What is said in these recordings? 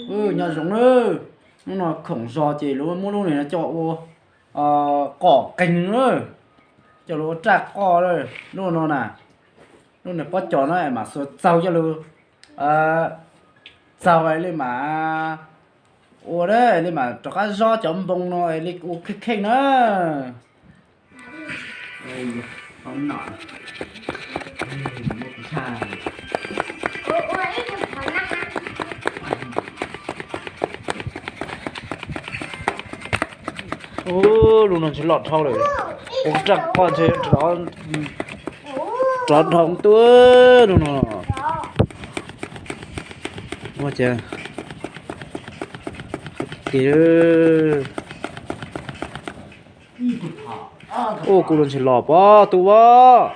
Nyob zoo na, hnub no khoom zog ces lawv muab lub niag no coj ua qoj qeeg na, coj los ua raj qoj lub no na. Lub niag pob cos no mam xuas txaug coj lug txaug li mam ua li mam rov qab zob cov npoo no li ua kheej kheej na. Ub, lub no ntshe loj dhau lawm. Ua raj qoj ntshe rov dhau tuaj lub no. Ua cas, ua kuv lub ntshe los pob tub as.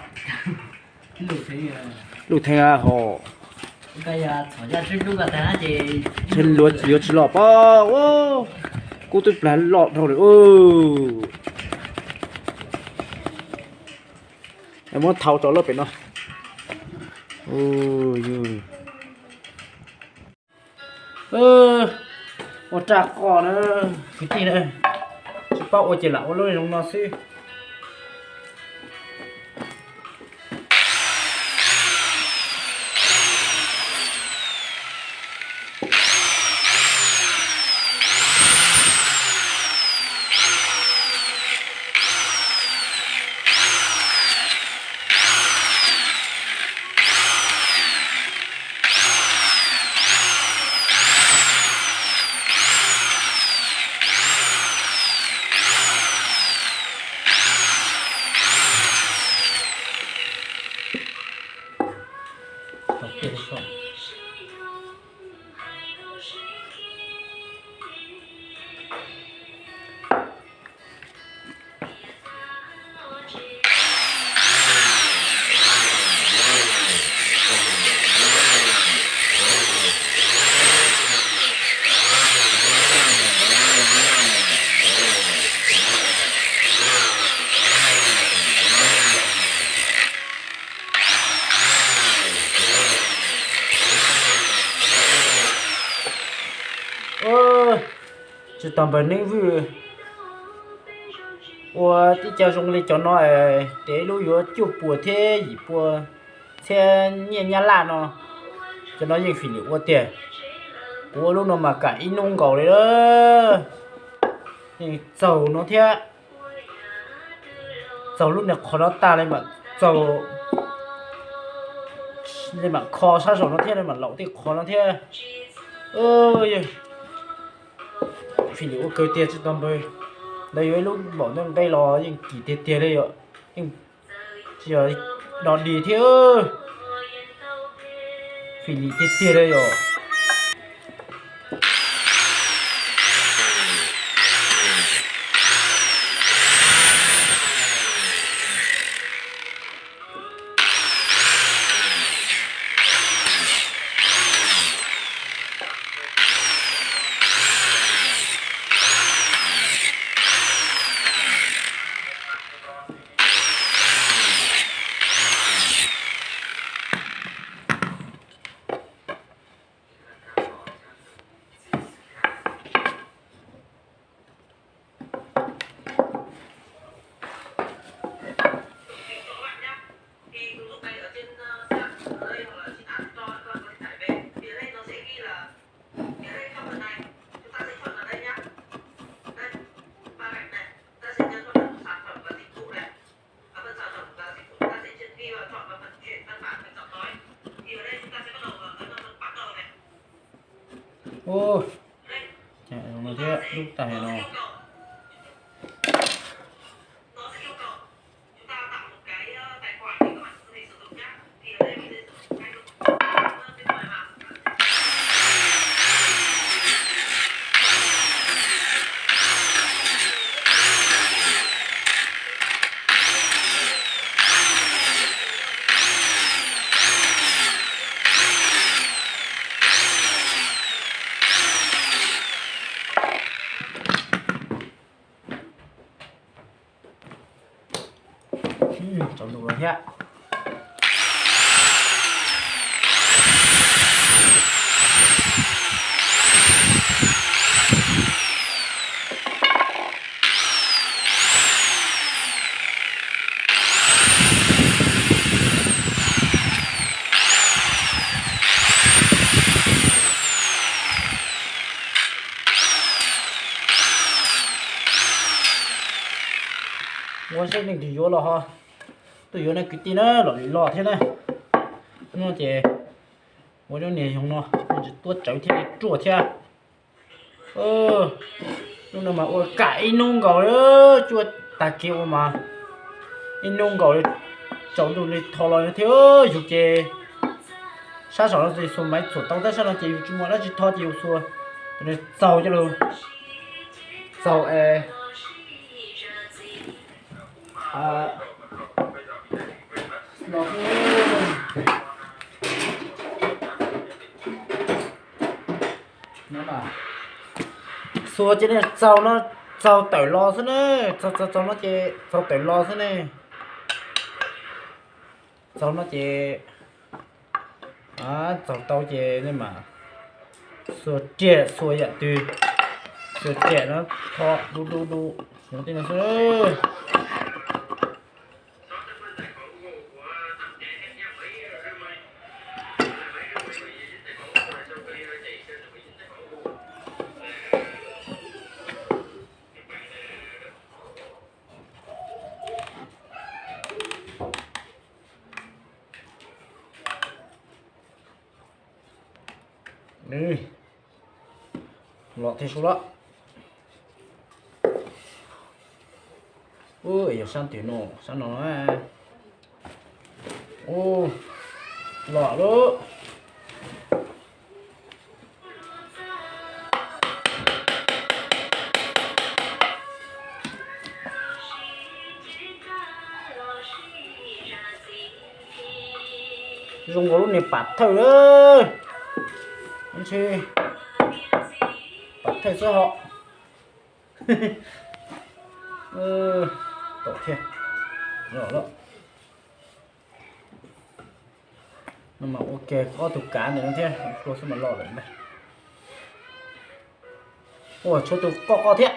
Lub theej hos, ntshe luav yuav tsis los pob. Kub twb plag loj dhau lawm. Muab thau rau lawm pem no. Ua raj qoj na, kwv tij na, tsis paub ua ces lam ua lub zoo no xwb. Tsis tau npawg Neeb Vwj ua tib co zoo li cov no es tes lub yuav cuaj puas thiab yim pua txhiab nyiaj Nyab Laj no. Cov no yeej fim lwm ua tiag. Kuv ua lub no mas kam ib hnub nkaus li lawm. Yeej txaug no thiab, txaug lub niag qhov no tag li mam txaug, li mam kho sab saum no thiab li mam laum tej qhov no thiab. Fim lwm ua kawg tiag tsis tau npawg. Ntawd yuav ib lub npaum ntawd nqe los yeej kim tiag tiag li yom. Yeej tsis yog no dig thiab, fim lwm tiag tiag li yom. Ub, no thiab lub tag no. Tsaus ntuj lawm thiab. Ua seb leej twg yuav los ho tuaj yuav na kwv tij na, los lwm los thiab na. No ces ua lub niag yoov no tsis tuab tsawv thiab li ruaj thiab. Lub no mas ua kam ib hnub nkaus li, cuaj tag kis ua mas ib hnub nkaus li, tsaus ntuj li tho los thiab. Yus ces sab saum no xuas maiv txhuam tau tab sab no ces yus tsis muaj dab tsi tho ces yus xuas txaug coj lug txaug es xuas ces txaug no, txaug tawm los xwb ne. Txaug txaug txaug no ces txaug tawm los xwb ne. Txaug no ces txaug tau ces nej mam xuas riam xuas yam twg, xuas riam no tho du du du, yoov tej no xwb. Los thiab sub lawm. Ub, yog sab twg no, sab no. Ub, los lawm. Zoo nkaus lub niag pam thawj lawm. Ntshe pam thawj xwb hos. Tom thiab. Los lawm. No mas ua ke ob tug kav ntawm no thiab, hlua xwb mas los lawm ntag. Ua tshuav tus qoj qoj thiab.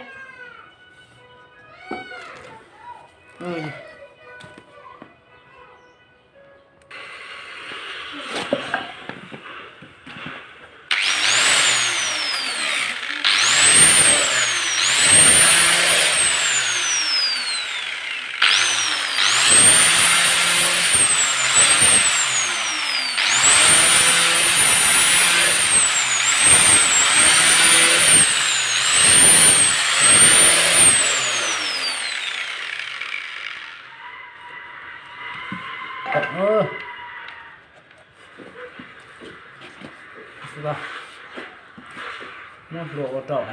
Muab hlua ua rau.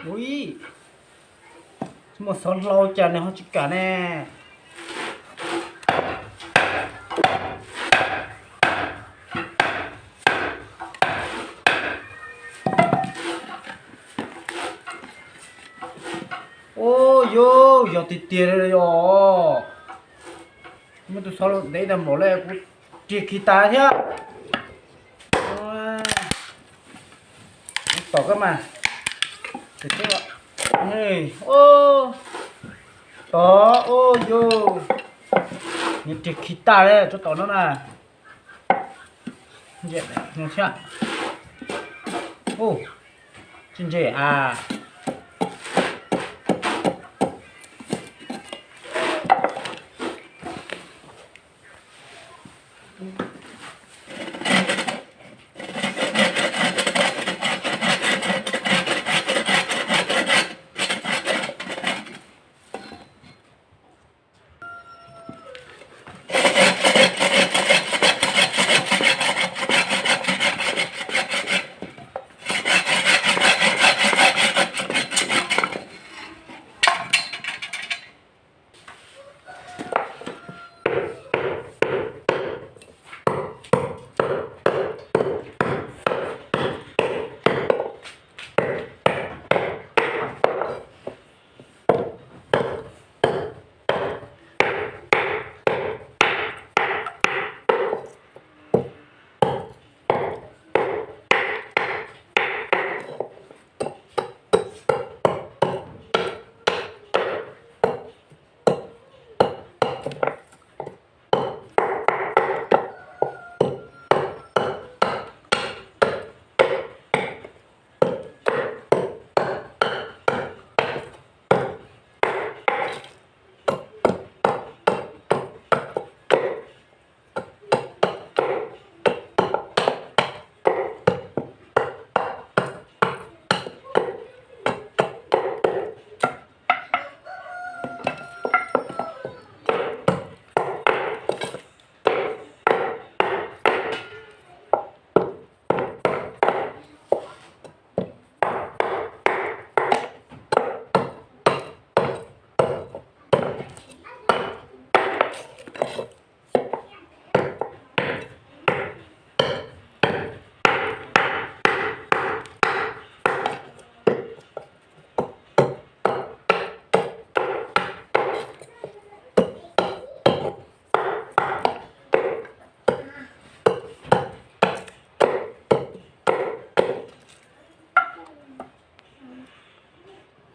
Ui, muaj xov hlau cas nws ho tsis kam ne. Ua yog, yog tiag tiag li os. Muaj tus xov hlau ntev tag npaum li kuv ris khi tas thiab. Tom koj mas. Tom, ua yog, nws ris khi tas li tsob tom no na. Thiab. Tsis ntse a.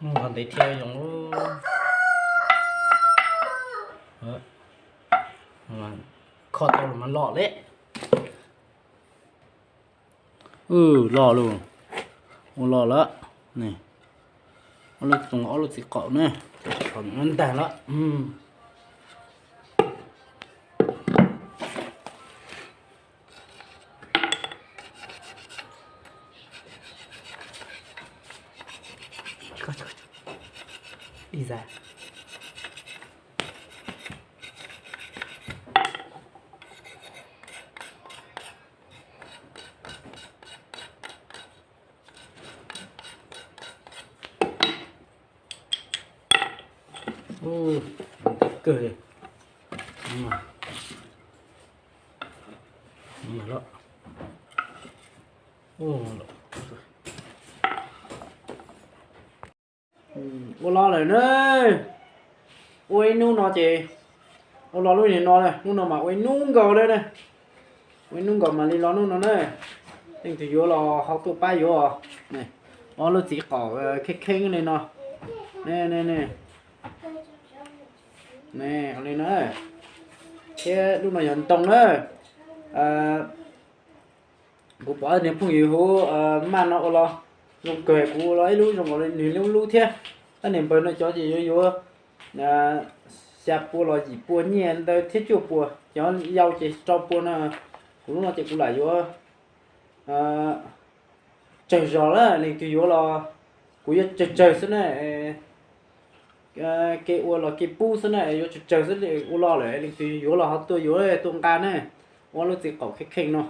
Ntev thiab zoo. Kho tau los mas loj lawm. Loj lawm. Ua loj lawm. Ob lub txiv qaum na, ntag lawm. Kawg li. Ua loj lawm na. Ua ib hnub no ces ua loj lub niag no na, hnub no mas ua ib hnub nkaus lawm na. Ua ib hnub nkaus mam li loj hnub no na. Leej twg yuav los ho tuaj pab yuav. Ob lub txiv qaum kheej kheej li no. Ne, ne, ne, li no. Thiab lub no yog ntoo na. Kuv pom niag phooj ywg hu maj no ua los zoo kawg, kuv ua los ib lub zoo nkaus li nws lub lub thiab. Tab niag npawg no cov ces yuav yuav xya pua los yim pua nyiaj ntawd thiab cuaj pua, cov yau ces rau pua no. Kuv lub no ces kuv lam yuav tsawg zog lawm, leej twg yuav los kuv yuav tsawg tsawg xwb na. Kev ua los kev pub xwb na, yuav tsawg tsawg xwb. Ua loj lawm leej twg yuav los ho tuaj yuav tuaj nqa na. Ob lub txiv qaum kheej kheej no,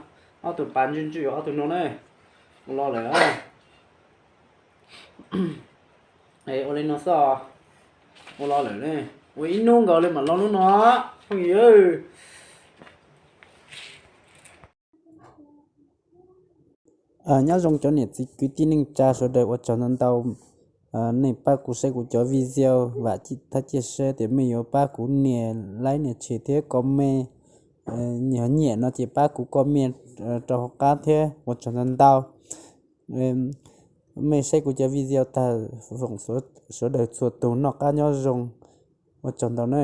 ob tug pas ntswj ntswj ob tug no na. Ua loj lawm. Ua li no xwb. Ua loj lawm ne. Ua ib hnub nkaus li mam loj hnub no phooj ywg. Nyob zoo cov niam txiv kwv tij neej tsa sawv daws, ua tsaug ntau ntau nej pab kuv saib kuv cov video. Vam thiab cia siab tias mej yuav pab kuv nias like nias share thiab comment. Yog nyiam no ces pab kuv comment rau hauv qab thiab, ua tsaug ntau ntau. Mej saib kuv cov video tag, foom sawv daws txhua tus noj qab nyob zoo, ua tsaug ntau na.